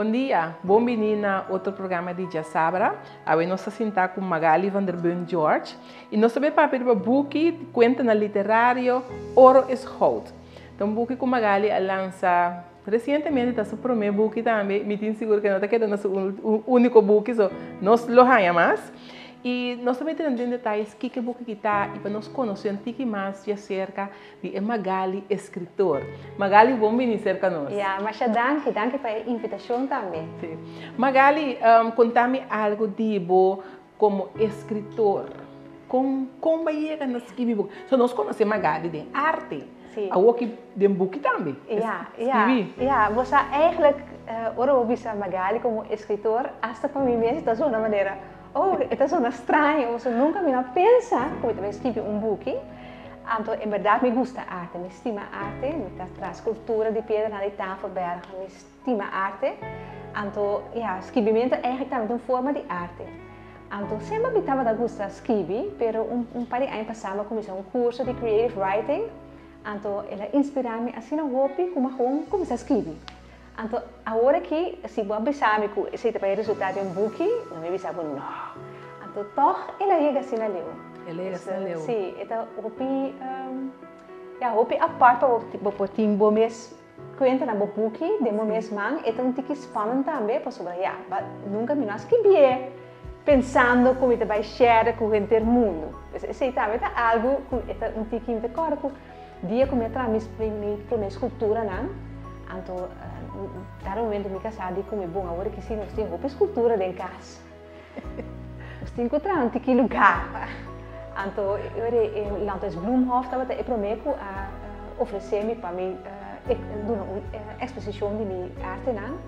Bon dia, bon bini na otro programa di Djasabra. Awe nos ta sinta ku Magali van der Beun George i nos ta bai papia riba buki kuentanan literario Oro is Goud. Ta un buki ku Magali a lansa resientemente, ta su promé buki tambe. Mi tin sigur ku e no ta keda na su úniko buki, so nos lo haña mas. I nos ta bai tene den detayes kiko e buki aki ta i pa nos konosé un tiki mas djaserka di e Magali eskritor. Magali bon bini serka nos. Ya, masha danki, danki pa e invitashon tambe. Si. Magali, konta mi algu di bo komo eskritor. Kon kon bo a yega na skibi buki? So nos konosé Magali den arte. Si. Awor ki den buki tambe. Ya, ya, ya. Bo sa eigenlijk ora bo bisa Magali komo eskritor, asta pa mi mes ta zona manera, oh, e ta zona straño, pasobra nunka mi no a pensa ku mi ta bai skibi un buki. Anto en berdad mi gusta arte, mi stima arte, mi ta traha scultura di piedranan di Tafelberg, mi stima arte. Anto ya, skibimento eigenlijk tambe ta un forma di arte. Anto semper mi tabata gusta skibi, pero un un par di aña pasa mi a cuminsa un curso di creative writing, anto el a inspira mi asina hopi cu mi a gewoon cuminsa skibi. Anto awor aki si bo a bisa mi ku esei ta bai resultá den un buki, lo mi bisa bo no. Anto tòg el a yega asina leu. El a yega asina leu. Sí, e ta hopi, ya, hopi apart pa bo por tin bo mes kuenta na bo buki den bo mes man. E ta un tiki spannend tambe pasobra ya, nunka mi no a skibié pensando ku mi ta bai share ku henter mundu. Pues esei tambe ta algu ku e ta un tiki mi ta kòrda ku. Dia ku mi a traha mi mi promé skulturanan, anto kada momento mi kasá di ku mi bon awor aki si nos tin hopi skultura den kas. Nos tin ku traha un tiki lugá. Anto e ora e Landhuis Bloemhof tabata e promé ku a ofresé mi pa mi duna un eksposishon di mi artenan.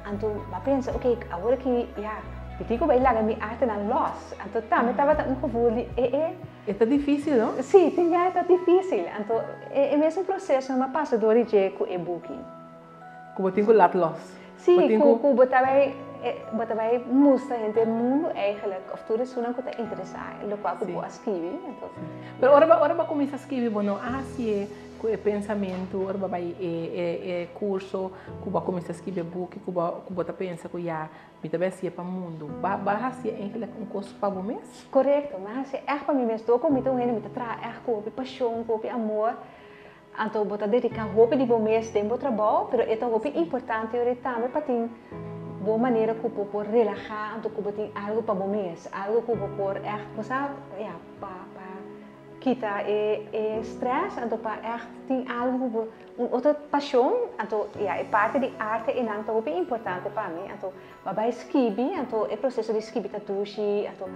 Anto mi a pensa, oke, awor aki ya mi tin ku bai laga mi artenan lòs. Anto tambe tabata un gevoel di e e. E ta difísil, no? Sí, tin bia e ta difísil. Anto, e mesun proseso mi a pasa dor di dje ku e buki. Ku bo tin ku lat lòs. Sí, ku bo ta bai, bo ta bai mustra henter mundu eigenlijk, òf tur esunnan ku ta interesá e lokual ku bo a skibi. Anto. Pero ora bo, ora bo a kuminsá skibi bo no a hasié ku e pensamentu, ora bo a bai e, e, e kurso ku bo a kuminsá skibi e buki, ku bo, ku bo ta pensa ku ya Mi ta bai hasié pa mundu. Ba ba hasié eigenlijk un kos pa bo mes? Korekto, mi a hasié ègt pa mi mes. Dor ku mi ta un hende mi ta traha ègt ku hopi pashon, ku hopi amor. Anto bo ta dediká hopi di bo mes den bo trabou, pero e ta hopi importante yori tambe pa tin bo manera ku bo por relahá, anto ku bo tin algu pa bo mes, algu ku bo por ègt, bo sa, ya, pa pa kita e e strès, anto pa ègt tin algu ku bo. Un otro pasion, anto ya e parti di arte einan ta hopi importante pa mi, anto bo a bai skibi, anto e proseso di skibi ta dushi, anto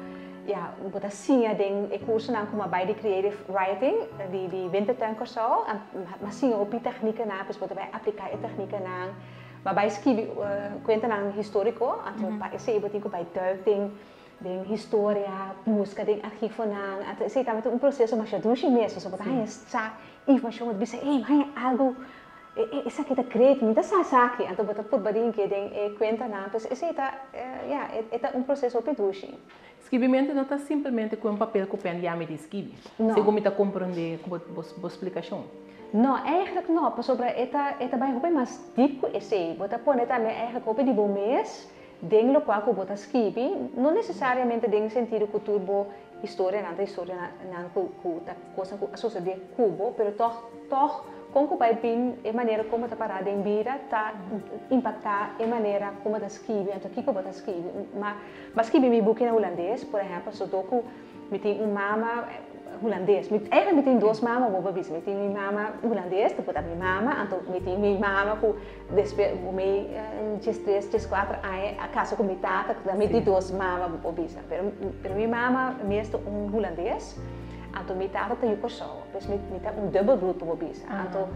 ya bo ta siña den e kursonan ku mi a bai di creative writing di di Wintertuin Kòrsou, mi a siña hopi tèknikanan, pues bo ta bai apliká e tèknikanan, mi a bai skibi kuentanan históriko, anto pa esei bo tin ku bai dùik den Den historia, buska den archivonan, anto esei tabata un proseso masha dushi mes, pasobra bo ta haña sa informashon, bo ta bisa, ey, mi haña algu, esaki ta great, mi ta sa esaki, anto bo ta purba di hink'é den e kuentanan, pues esei ta, ya, e ta un proseso hopi dushi. Skibimentu no ta simplemente ku un papel ku pèn yami di skibi, segun mi ta komprondé ku bo splikashon. No, eigenlijk no, pasobra e ta e ta bai hopi mas dip ku esei, bo ta pone tambe eigenlijk hopi di bo mes Den lokual ku bo ta skibi, no nesesariamente den e sentido ku tur bo historianan ta historianan ku ku ta kosnan ku a sosodé ku bo, pero tòg tòg kon ku bai bin e manera kon bo ta pará den bida ta impaktá e manera kon bo ta skibi anto kiko bo ta skibi. Ma bo a skibi mi buki na hulandes, por ehèmpel, sodó ku Mi tin un mama hulandes. Mi, eigenlijk mi tin dos mama bo por bisa. Mi tin mi mama hulandes, ku ta mi mama, anto mi tin mi mama ku despues ku mi diestres, dieskuater aña a kasa ku mi tata, ku ta mi di dos mama bo por bisa. Pero, pero mi mama mes ta un hulandes, anto mi tata ta yu Kòrsou. Dus mi, mi ta un dubbel bloed bo por bisa. Anto,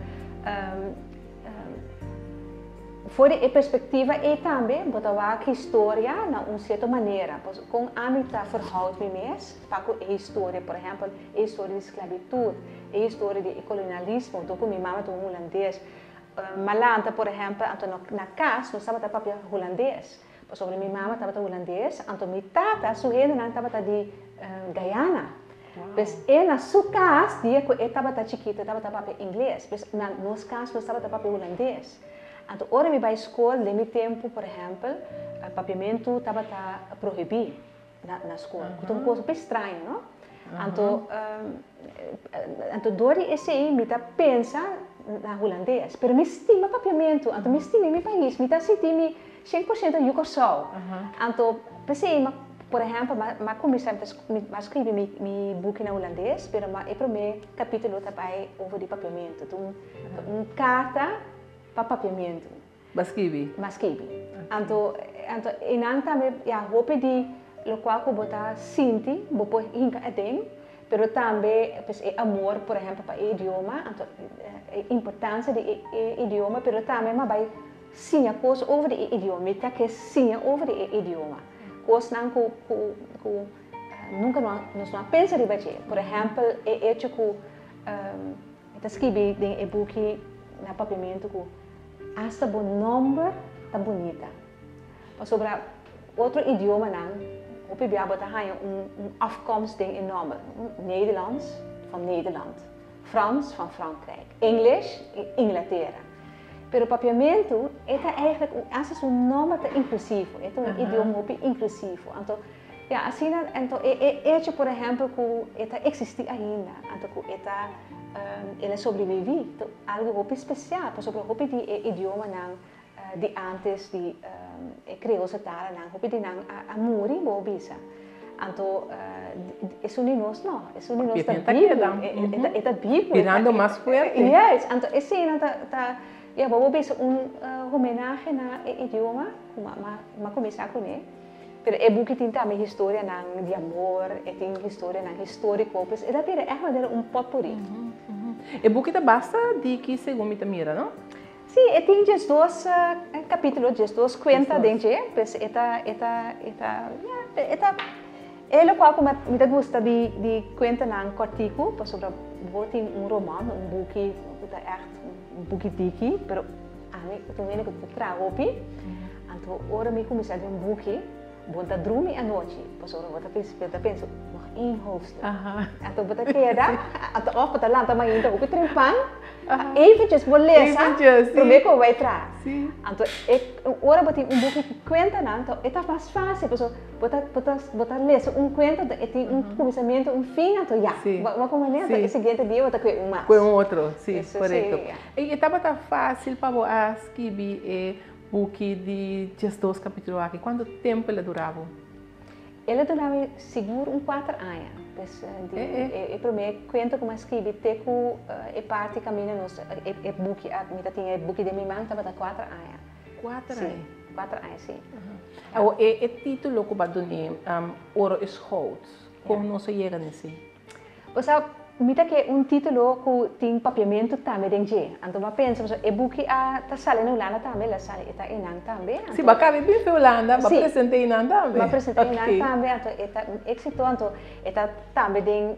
For di e perspektiva ei tambe bo ta wak historia na un sierto manera. Pasobra kon ami ta verhoud mi mes pa ku e historia, por ehèmpel e historia di sklabitut, e historia di e kolonialismo, dor ku mi mama ta un hulandes. Malanta por ehèmpel, anto na kas nos tabata papia hulandes, pasobra mi mama tabata hulandes, anto mi tata su hendenan tabata di Guyana. Pues e na su kas dia ku e tabata chikito e tabata papia ingles, pues na nos kas nos tabata papia hulandes. Anto ora mi bai skol den mi tempu, por ehèmpel, papiamentu tabata prohibí na skol, ku ta un kos hopi straño, no? Anto, anto dor di esei mi ta pensa na hulandes, pero mi stima papiamentu, anto mi stima mi pais, mi ta sinti mi 100% yu Kòrsou. Anto p'esei mi, por ehèmpel, mi a kuminsá mi a skribi mi buki na hulandes, pero e promé kapítulo ta bai over di papiamentu. Ta un karta pa papiamentu. Bo a skibi? Mi a skibi. Anto, anto einan tambe ya hopi di lokual ku bo ta sinti, bo por hinka aden, pero tambe pues e amor por ehèmpel pa e idioma, anto e importansia di e idioma, pero tambe mi a bai siña kos over di e idioma, mi ta ke siña over di e idioma, kosnan ku ku ku nunka nos no a pensa riba dje. Por ehèmpel e echo ku Mi ta skibi den e buki na papiamentu ku asta bo nòmber ta bunita. Pasobra otro idiomanan hopi bia bo ta haña un un afkomst den e nòmber. Nederlands, van Nederland. Frans, van Frankrijk. English, Inglatera. Pero papiamentu e ta eigenlijk un asta su nòmber ta inklusivo. E ta un idioma hopi inklusivo. Anto Ya, asina, anto e e echo por ehempel ku e ta eksistí ainda, anto ku e ta el a sobreviví, ta algu hopi spesial, pasobra hopi di e idiomanan di ántes di e kreolse talanan, hopi di nan a a muri, bo bisa. Anto esun di nos no, esun di nos ta bibu, e ta bibu. Birando mas fuerte. Yes, anto eseinan ta ta, ya, bo bisa un homenahe na e idioma ku m'a kuminsá kuné. Pero e buki tin tambe historianan di amor, e tin historianan historico, pues e ta bira echt manera un potpourri. E buki ta basta diki segun mi ta mira, no? Sí, e tin 12 capítulo, 12 cuenta den dje, pues e ta, e ta, e ta, ya, e ta, e locual cu mi ta gusta di di cuentanan cortico, pasobra bo tin un roman, un buki cu ta echt un buki diki, pero ami ta un hende cu ta traha hopi. Anto ora mi kuminsá den un buki, bo ta drumi anochi, pasobra bo ta pensa, bo ta pensa, nog één hoofdstuk. Anto bo ta keda, anto òf bo ta lanta mainta hopi trempan, eventjes bo lesa, promé ku bo bai traha. Anto e ora bo tin un buki ku kuentanan, anto e ta mas fásil, pasobra bo ta, bo ta, bo ta lesa un kuenta, anto e tin un kuminsamentu, un fin, anto ya, bo komprendé? Anto e siguiente dia bo ta kue un mas. Kue un otro, si, korekto. I e tabata fásil pa bo a skibi e Buki di 12 kapítulo aki, kuantu tempu el a dura bo? El a dura mi sigur un kuater aña. Pues di e promé kuento ku mi a skibi te ku e parti kaminda nos e buki a mi ta tin e buki den mi man tabata kuater aña. Kuater aña? Si, kuater aña si. Awor e título ku bo a dun'é, Oro is goud, kon nos a yega na esei? Osea, mi ta ke un título ku tin papiamentu tambe den dje. Anto mi a pensa, pasobra e buki a ta sali na Hulanda tambe, el a sali, e ta einan tambe. Sí, bo a kabe bin fe Hulanda, bo a present'é einan tambe. Mi a present'é einan tambe, anto e ta un éksito, anto e ta tambe den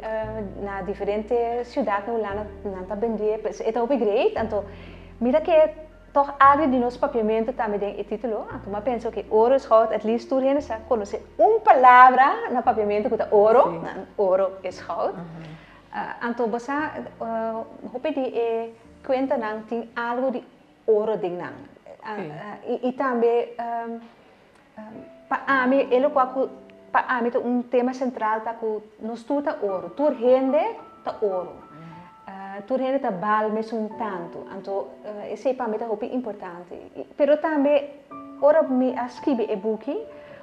na diferente siudat na Hulanda nan ta bend'é, pues e ta hopi great. Anto mi ta ke Tòg algu di nos papiamentu tambe den e título. Anto mi a pensa, oke, oro es goud, at least tur hende sa konosé un palabra na papiamentu ku ta oro, oro es goud. Anto bo sa, hopi di e kuentanan tin algu di oro den nan. I tambe pa ami, e lokual ku pa ami ta un tema sentral ta ku nos tur ta oro, tur hende ta oro. Tur hende ta bal mesun tantu. Anto esei pa mi ta hopi importante. Pero tambe ora mi a skibi e buki,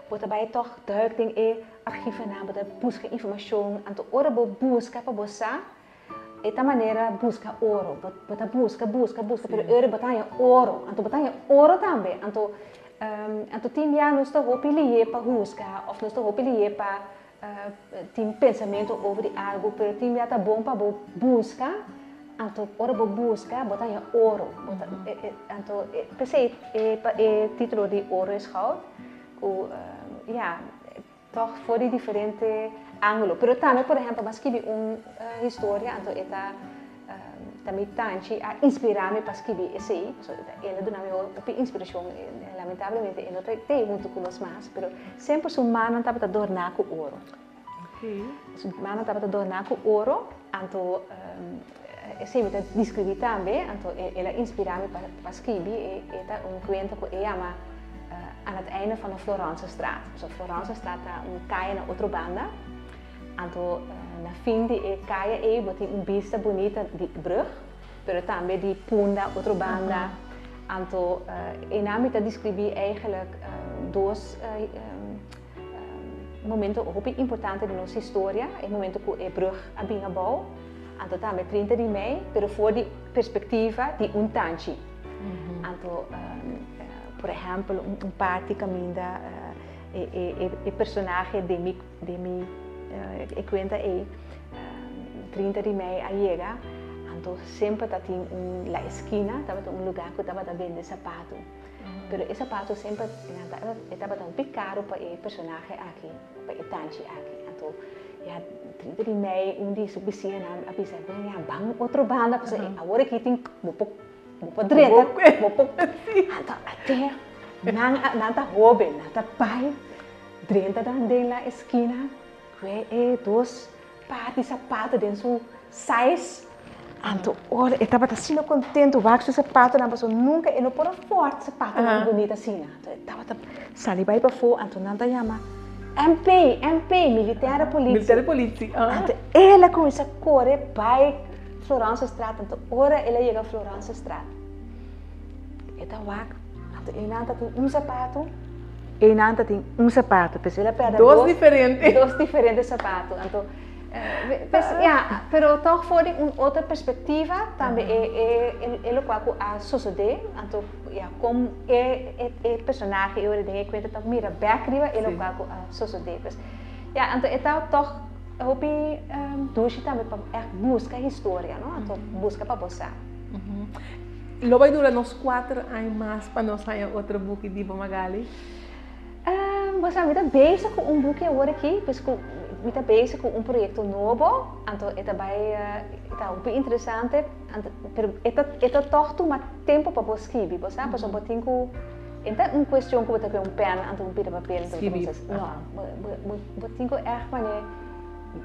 bo ta bai tòg duik den e archivonan, bo ta buska informashon. Anto ora bo buska pa bo sa, e ta manera buska oro. Bo ta buska, buska, buska, pero ora bo ta haña oro. Anto bo ta haña oro tambe. Anto anto tin bia nos ta hopi lihe pa husga òf nos ta hopi lihe pa Tin pensamentu over di algu, pero tin bia ta bon pa bo buska, anto ora bo buska bo ta haña oro. Anto p'esei e titulo di Oro es goud, ku ya, tòg for di diferente ángulo. Pero tambe por ehèmpel bo a skibi un historia, anto e ta Ta mi tanchi a inspirá mi pa skibi esei, pasobra el a duna mi hopi inspirashon. Lamentablemente e no ta tei huntu ku nos mas, pero semper su mannan tabata dorná ku oro. Su mannan tabata dorná ku oro, anto Esei mi ta describi tambe, anto el a inspira mi pa scribi, e ta un cuenta cu e yama Aan het einde van de Florencestraat. So Florencestraat ta un caya na otro banda, anto na fin di e caya ei bo tin un bista bunita di brug, pero tambe di Punda, otro banda. Anto einan mi ta describi eigenlijk dos momento hopi importante di nos historia, e momento cu e brug a bin abou, anto tambe 30 di mei, pero for di perspectiva di un tanchi. Anto, por ehempel, un parti caminda e personahe den mi, den mi e cuenta ei, 30 di mei a yega, anto semper ta tin un la esquina, tabata un lugar cu tabata bende sapato. Pero e sapato semper nan ta e tabata hopi caro pa e personahe aki, pa e tanchi aki. Anto ya 30 di mei un di su bisiñanan a bisa, bueno ya ban otro banda pasobra awor aki tin bo por bo por drenta, bo por Anto ate nan nan ta hoben, nan ta bai drenta dan den la eskina kue e dos par di sapato den su size. Anto ora e tabata asina kontentu wak su sapatonan pasobra nunka e no por afòrt sapatonan bunita asina. Anto e tabata sali bai pafó anto nan ta yama MP, MP, militaire politie. Militaire politie, ah. Anto el a kuminsá kore bai Florencestraat anto ora el a yega Florencestraat e ta wak anto einan ta tin un sapato einan ta tin un sapato pues el a pèrdè dos diferente dos diferente sapato anto Pues ya, pero toch for di un otro perspectiva tambe e e e locual cu a sosode, anto ya con e e e personahe e ora den e cuenta ta mira bek riba e locual cu a sosode. Pues ya, anto e ta toch hopi dushi tambe pa echt busca historia, no, anto busca pa bo sa. Lo bay dura nos cuater aña mas pa nos haya otro buki di bo, Magali? Bo sa, mi ta bezig ku un buki awor aki, pues ku mi ta bezig ku un proyekto nobo, anto e ta bai, e ta hopi interesante, anto, pero e ta, e ta tòg tuma tempu pa bo skibi, bo sa, pasobra bo tin ku, e no ta un kuestion ku bo ta kue un pèn anto un pida papel anto bo ta kuminsá, no, bo, bo, bo tin ku ègt manera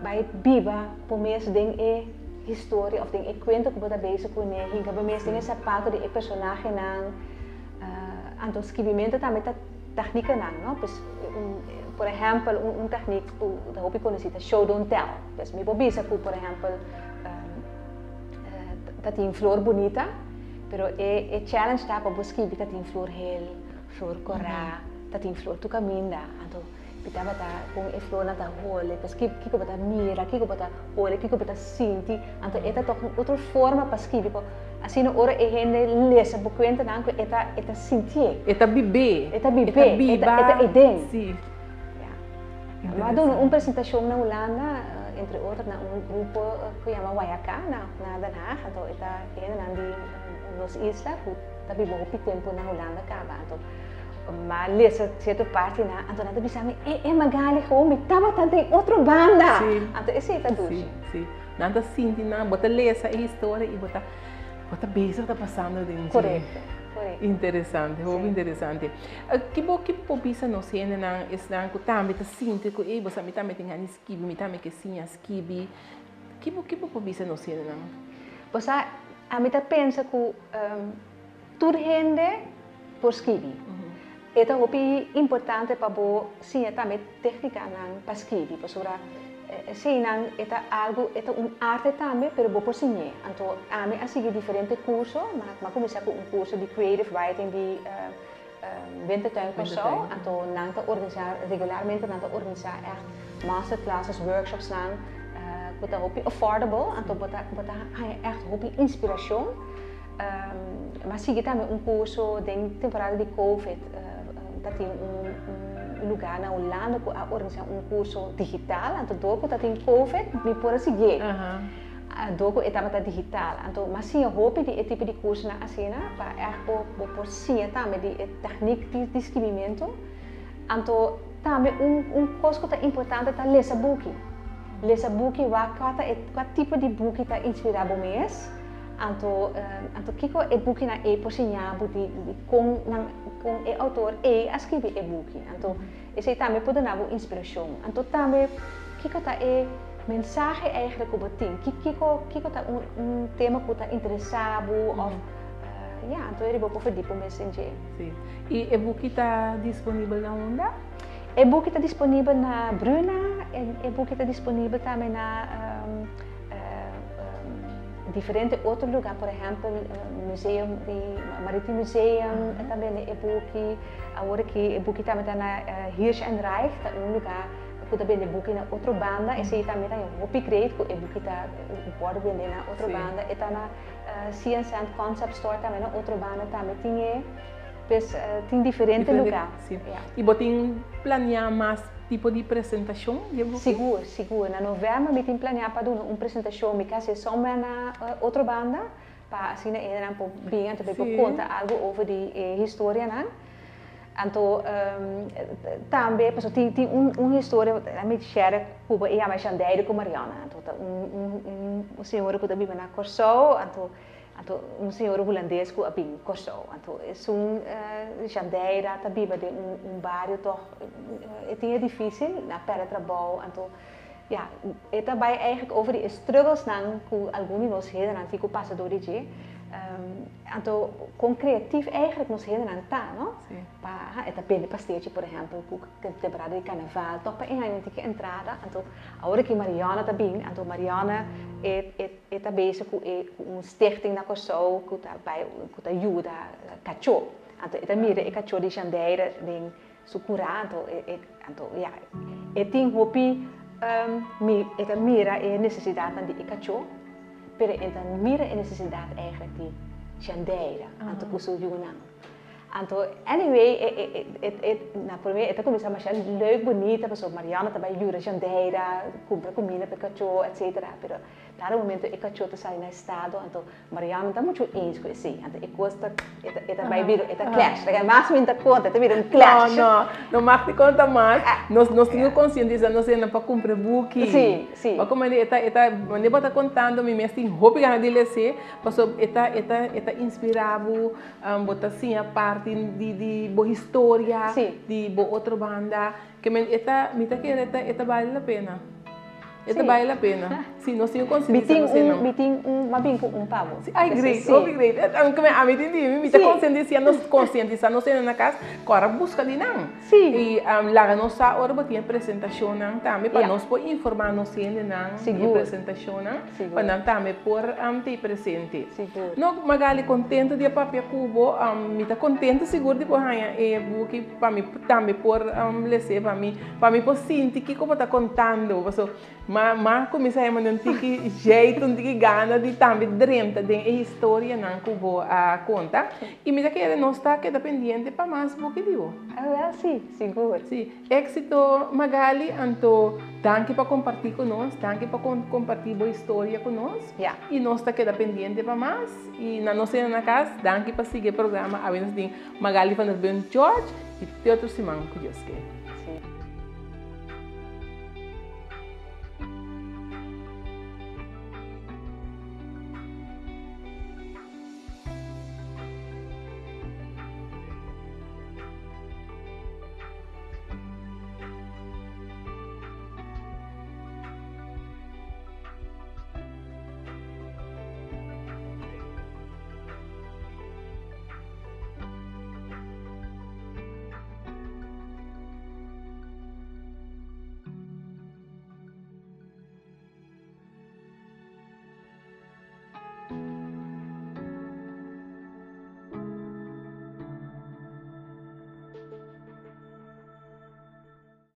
bai biba bo mes den e historia òf den e kuento ku bo ta bezig kuné, hinka bo mes den e sapato di e personahenan, anto skibimento tambe ta. Tèknikanan, no? Pues, un, por ehèmpel, un, un tèknik ku ta hopi konosí ta show don't tell. Pues mi por bisa ku, por ehèmpel, ta tin flor bunita, pero e, e challenge ta pa bo skibi ta tin flor hel, flor kòrá, ta tin flor tur kaminda. Anto mi tabata kon e flornan ta hole, pues ki, kiko bo ta mira, kiko bo ta hole, kiko bo ta sinti. Anto e ta tòg un otro forma pa skibi ku asina ora e hende lesa bo kuentanan ku e ta e ta sintié. E ta bib'é. E ta bib'é. E ta biba. E ta eden. Sí. Ya. Mi a duna un presentashon na Hulanda, entre otro na un grupo ku yama Wayaka na na Den Haag. Anto e ta hendenan di nos isla ku ta biba hopi tempu na Hulanda kaba. Anto mi a lesa sierto partinan, anto nan ta bisa mi, e e Magali gewoon mi tabata den otro banda. Sí. Anto esei ta dushi. Sí, sí. Nan ta sinti nan, bo ta lesa e historia i bo ta bo ta bezig ta pasando den dje. Korekto, korekto. Interesante, hopi Sí. interesante. Ki bo ki bo por bisa nos hendenan, esnan ku tambe ta sinti ku ey bo sa mi tambe tin gana di skibi, mi tambe ke siña skibi. Ki bo ki bo por bisa nos hendenan? Bo sa, ami ta pensa ku tur hende por skibi. E ta hopi importante pa bo siña tambe técnicanan pa skibi, pasobra eseinan e ta algu, e ta un arte tambe, pero bo por siñ'é. Anto ami a sigui diferente curso, m'a cuminsa cu un curso di creative writing di Wintertuin Kòrsou, anto nan ta organisa regularmente, nan ta organisa ègt masterclasses, workshopsnan cu ta hopi affordable, anto bo ta bo ta haña ègt hopi inspiracion. M'a sigui tambe un curso den temporada di Covid, ta tin un lugar na Hulanda cu a organisa un curso digital, anto door cu ta tin Covid mi por a siguié, door cu e tabata digital. Anto m'a siña hopi di e tipo di cursonan asina pa ègt bo bo por siña tambe di e techniek di skibimento. Anto tambe un un cos cu ta importante ta lesa buki, lesa buki wak cua ta e cua tipo di buki ta inspira bo mes. Anto, anto kiko e bukinan ei por siña bo di di kon nan kon e outor ei a skibi e buki? Anto esei tambe por duna bo inspirashon. Anto tambe kiko ta e. Mensahe eigenlijk ku bo tin? Kiko kiko ta un tema ku ta interesá bo òf ya, anto e riba bo por verdiep bo mes den dje. Sí. I e buki ta disponibel na unda? E buki ta disponibel na Bruna, e buki ta disponibel tambe na diferente otro lugá, por ehèmpel museum di Maritiem Museum ta bende e buki. Awor aki e buki tambe ta na Hirsch en Reich, ta un lugá ku ta bende buki na otro banda, esei tambe ta hopi great ku e buki ta wòrdu bende na otro banda. E ta na Sea and Sand Concept Store tambe na otro banda tambe tin e. Pues tin diferente lugá. I bo tin planeá mas tipo di presentashon di e buki? Sigur, sigur. Na novèmber mi tin planeá pa duna un presentashon. Mi ke hasi somewhere na otro banda pa asina e hendenan por bin anto mi por konta algu over di e historianan. Anto tambe pasobra tin tin un un historia mi share ku bo e yama Shandeide ku Mariona anto ta un un un señora ku ta biba na Kòrsou anto anto un señora hulandes ku a bin Kòrsou anto esun Shandeida ta biba den un un bario tòg e tin e difisil nan a pèrdè trabou anto ya e ta bai eigenlijk over di e strugglesnan ku algun di nos hendenan tin ku pasa dor di dje. Anto kon kreatif eigenlijk nos hendenan ta, no? Pa e ta bende pastechi por ehèmpel ku temporada di karnaval tòg pa e haña un tiki entrada. Anto awor aki Mariona ta bin, anto Mariona e e e ta bezig ku e ku un stichting na Kòrsou ku ta bai ku ta yuda kachó. Anto e ta mira e kachó di Shandeire den su kurá anto e e anto ya e tin hopi mi e ta mira e nesesidatnan di e kachó. Pero e ta mira e nesesidat eigenlijk di Shandeira anto ku su yunan. Anto anyway e e e e na prome e ta kuminsá masha leuk bunita pasobra Mariana ta bai yuda Shandeira kumpra kuminda pa e kachó etsetera pero dado momento e kachó ta sali na estado anto Mariana no ta muchu eens ku esei anto e kos ta e ta bai bira e ta clash laga mas mi ta konta e ta bira un clash. No no no mag di konta mas nos nos tin ku konsientisá nos hende pa kumpra buki. Sí. Sí. Bo como e ta e ta wanneer bo ta contando mi mes tin hopi gana di lese pasobra e ta e ta e ta inspira bo bo ta siña parti di di bo historia Sí. di bo otro banda ke men e ta mi ta kere e ta e ta bale la pena e ta Sí. bale la pena si nos tin ku Mi konsientisa tin nos un hendenan. mi tin un m'a bin ku un pa bo. Sí ay great Sí. hopi great e ta ami tin di mi mi ta Sí. konsientisia nos konsientisa nos hende na kas ku ora buska di nan. Sí. I laga nos sa ora bo tin e presentashonnan tambe pa Ja. nos por informá nos hendenan di e Sigur. presentashonnan Sigur. pa nan tambe por t'ei presente. Sigur. No, Magali, kontento di a papia ku bo. Mi ta kontento sigur di por haña e buki pa mi tambe por les'é, pa mi pa mi por sinti kiko bo ta kontando. Paso Ma ma kuminsá hema un tiki jeito, un tiki gana di tambe drenta den e historianan ku bo a konta. I mi ta kere nos ta keda pendiente pa mas buki di bo. Awel si, sigur. Si. Éxito Magali, anto danki pa kompartí ku nos, danki pa kompartí bo historia ku nos. Ya. I nos ta keda pendiente pa mas. I na nos hende na kas, danki pa sigui e programa. Awe nos tin Magali van der Bunt George i te otro siman ku Dios ke. Si.